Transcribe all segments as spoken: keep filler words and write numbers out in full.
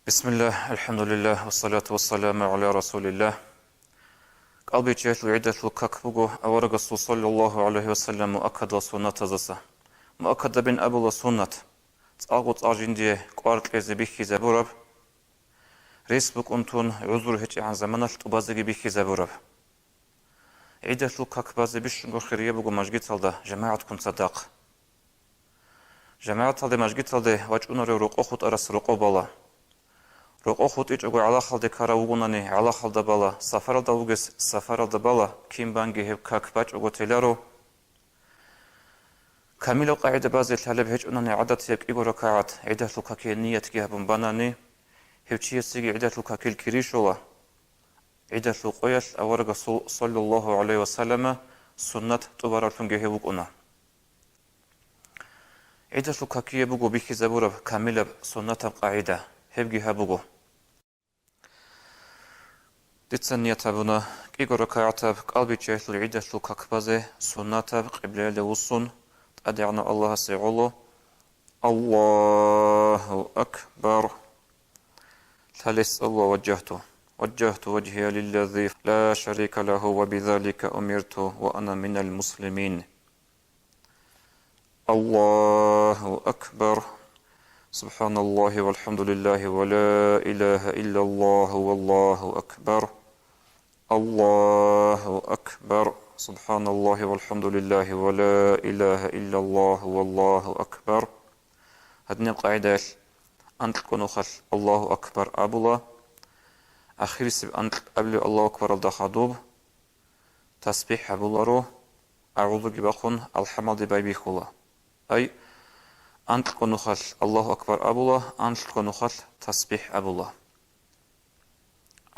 Бисмиллагь, алхӀамдулиллагь, вассалату вассаламу гӀала расулиллагь. КӀалбиччаялъул гӀидалъул как буго аварагасул саллаллагьу гӀалайгьи вассалам муаккадал суннатаздаса. Муаккадабин абула суннат, цӀакъго цӀакъ жиндие кӀвар кьезе бихьизабураб, рес букӀун тун гӀузру гьечӀегӀан заманалъ тӀубазеги бихьизабураб. ГӀидалъул как базе бищунго хирияб буго мажгиталда жамагӀатккун цадахъ. ЖамагӀаталде, мажгиталде вачӀунарев рокъов хутӀарас рокъов бала. Рокъов хутӀичӀого гӀалахалде ккарав вугонани гӀалахалда бала, сафаралда вугес сафаралда бала, кин банги гьеб как бачӀого теларо. Камилаб къагӀида базе лъалеб гьечӀунани гӀадатияб кӀиго ракагӀат гӀидалъул какие ниятги гьабун банани, гьев чиясеги гӀидалъул какил кири щола. ГӀидалъул къоялъ аварагасул саллаллагьу гӀалайгьи вассалама суннат тӀубараблъунги гьев вукӀуна. ГӀидалъул какие буго бихьизабураб камилаб суннатаб къагӀида, гьебги гьаб буго. Дица ният гьабуна кӀиго ракагӀатаб кӀалбиччаялъул гӀидалъул как базе суннатаб къиблаялде вуссун, ТӀадегӀанав Аллагьасе гӀоло. Аллагьу акбар! Лъалес цӀалула ваджагьту. وجهت وجهي للذي لا شريك له وبذلك أمرت وأنا من المسلمين. الله أكبر. سبحان الله والحمد لله ولا إله إلا الله والله أكبر. الله أكبر. سبحان الله والحمد لله ولا إله إلا الله والله أكبر. Гьадинаб къагӀидаялъ анкьго нухалъ Аллагьу акбар абула. Ахирисеб анкь абулеб Аллагьу акбаралда хадуб тасбихӀ гьабуларо, агӀузуги бахъун алхӀамалде байбихьула. Ай, анкьго нухалъ Аллагьу акбар абула, анкьго нухалъ тасбихӀ абула.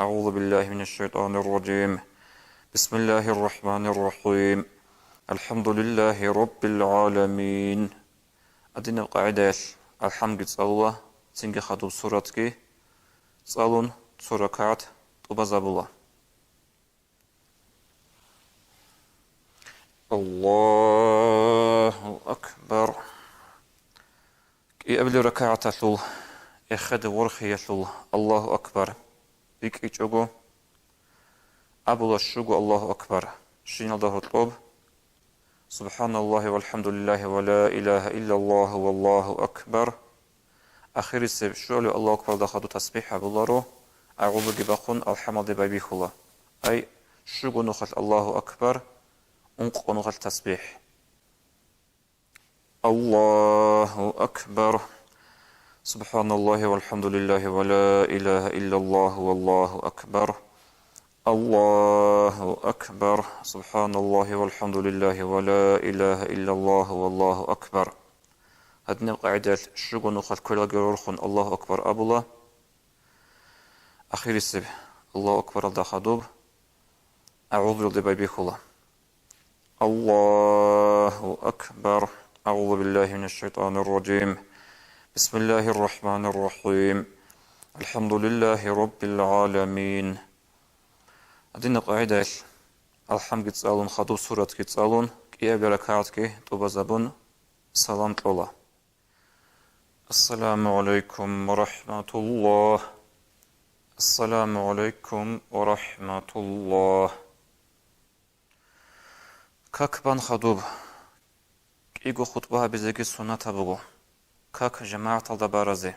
أعوذ بالله من الشيطان الرجيم. بسم الله الرحمن الرحيم. الحمد لله رب العالمين. Гьадинаб къагӀидаялъ алхӀамги цӀалула, цинги хадуб суратги цӀалун, цо ракагӀат тӀубазабула. Аллагьу акбар. КӀиабилеб ракагӀаталъул эхеде ворхиялъул Аллагьу акбар рикӀкӀичӀого, абула щуго Аллагьу акбар, щиналда гьоркьоб: سبحان الله والحمد لله ولا إله إلا الله والله أكبر. Ахирисеб щуабилеб Аллагьу акбаралда хадуб тасбихӀ гьабуларо, агӀузуги бахъун алхӀамалде байбихьула. Ай, щуго нухалъ Аллагьу акбар, ункъго нухалъ тасбихӀ. Аллагьу акбар. سبحان الله والحمد لله ولا إله إلا الله والله أكبر. الله أكبر. سبحان الله والحمد لله ولا إله إلا الله والله أكبر. Гьадинаб къагӀидаялъ щуго нухалъ квералги рорхун Аллагьу акбар абула. Ахирисеб Аллагьу акбаралда хадуб агӀузуялде байбихьула. Аллагьу акбар. أعوذ بالله من الشيطان الرجيم. بسم الله الرحمن الرحيم. الحمد لله رب العالمين. Гьадинаб къагӀидаялъ алхӀамги цӀалун, хадуб суратги цӀалун, кӀиабилеб ракагӀатги тӀубазабун, салам кьола. السلام عليكم ورحمة الله. السلام عليكم ورحمة الله. Как бан хадуб. КӀиго хутӀба гьабизеги суннатаб буго. Как жамагӀаталда баразе.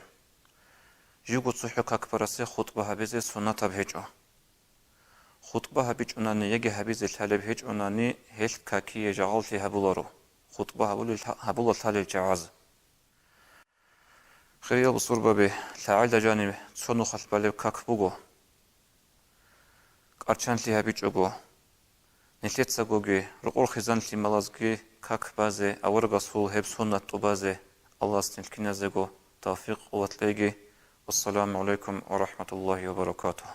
Живго цохӀо как барасе хутӀба гьабизе суннатаб гьечӀо. ХутӀба гьабичӀунани яги гьабизе лъалеб гьечӀунани, гьелъ какие жагъаллъи гьабуларо, хутӀба гьабулел-, гьабула лъалел чагӀаз. Хириял бусурбаби, лъагӀелда жаниб цо нухалъ балеб как буго. КӀарчанлъи гьабичӀого, нилъецагоги, рокъор хъизан лъималазги как базе, аварагасул гьеб суннат тӀубазе Аллагьас нилъ киназего тавфикъ-къуват кьеги. Вассаламу гӀалайкум ва рахӀматуллагьи ва баракатугьу.